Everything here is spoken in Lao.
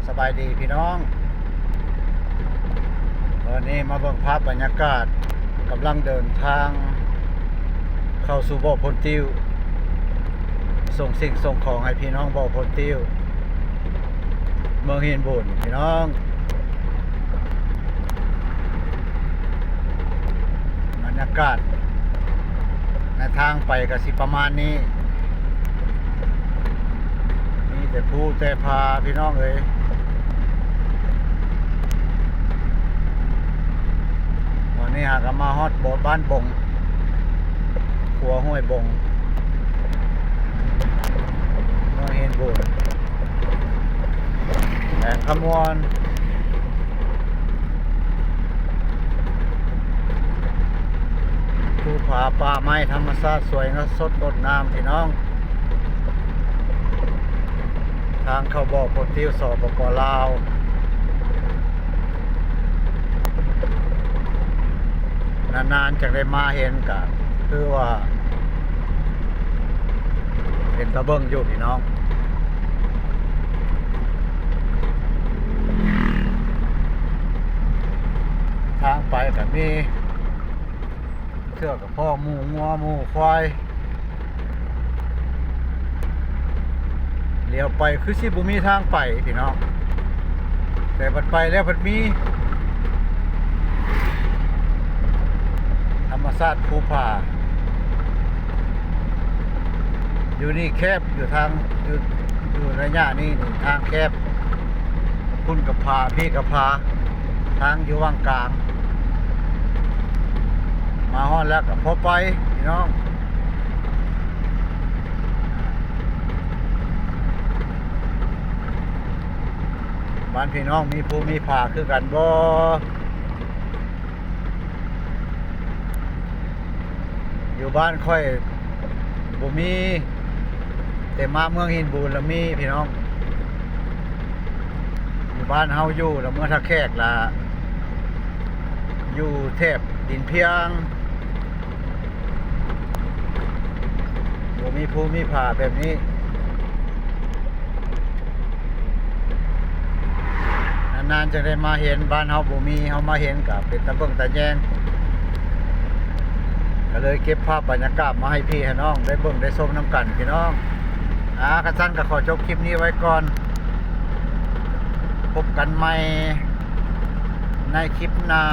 ສະບາຍດີພີ່ນ້ອງ, ຕອນນີ້ມາເບິ່ງພາບບັນຍາກາດ ກຳລັງເດີນທາງເຂົ້າສູ່ບໍ່ໂພນຕິ້ວ ສົ່ງສິ່ງສົ່ງຂອງໃຫ້ພີ່ນ້ອງບໍ່ໂພນຕິ້ວ ເມືອງຫີນບູນພີ່ນ້ອງ. ບັນຍາກາດໃນທາງໄປກໍຊິປະມານນີ້ ມີແຕ່ພູແຕ່ຜາພີ່ນ້ອງເອີຍ. ຕອນນີ້ຫາກໍມາຮອດ ບໍ່ ບ້ານບົງ ຂົວຫ້ວຍບົງ ເມືອງຫີນບູນ ແຂວງຄຳມ່ວນ. ພູຜາ ປ່າໄມ້ ທຳມະຊາດສວຍງາມ ສົດງົດງາມພີ່ນ້ອງ. ທາງເຂົ້າບໍ່ໂພນຕິ້ວ ສປປ ລາວ. ນານໆ ຈັ່ງໄດ້ມາເຫັນ ກະຄືວ່າເປັນຕາເບິ່ງຢູ່ພີ່ນ້ອງ. ທາງໄປກະມີ ເທື່ອກໍພໍ້ໝູ່ງົວໝູ່ຄວາຍ. ຫຼຽວໄປຄືຊິບໍ່ມີທາງໄປພີ່ນ້ອງ, ແຕ່ບັດໄປແລ້ວພັດມີທຳມະຊາດພູຜາ. ຢູ່ນີ້ແຄບ ຢູ່ທາງ ຢູ່ ຢູ່ໄລຍະນີ້ນີ້ທາງແຄບ, ພຸ້ນກໍຜາ ພີ້ກໍຜາ, ທາງຢູ່ຫວ່າງກາງ. ມາຮອດແລ້ວກໍພໍໄປພີ່ນ້ອງ. ບ້ານພີ່ນ້ອງມີພູມີຜາຄືກັນບໍ່? ຢູ່ບ້ານຂ້ອຍບໍ່ມີ, ແຕ່ມາເມືອງຫີນບູນລະມີພີ່ນ້ອງ. ຢູ່ບ້ານເຮົາຢູ່ລະເມືອງທ່າແຂກລະ ຢູ່ແຖບດິນພຽງ ບໍ່ມີພູມີຜາແບບນີ້. ນານໆ ຈັ່ງໄດ້ມາເຫັນ, ບ້ານເຮົາບໍ່ມີ, ເຮົາມາເຫັນກໍເປັນຕາເບິ່ງຕາແຍງ, ກໍເລີຍເກັບພາບບັນຍາກາດມາໃຫ້ພີ່ໃຫ້ນ້ອງໄດ້ເບິ່ງໄດ້ຊົມນຳກັນພີ່ນ້ອງ. ອາ ຄັນຊັ້ນກໍຂໍຈົບຄລິບນີ້ໄວ້ກ່ອນ, ພົບກັນໃໝ່ໃນຄລິບໜ້າ.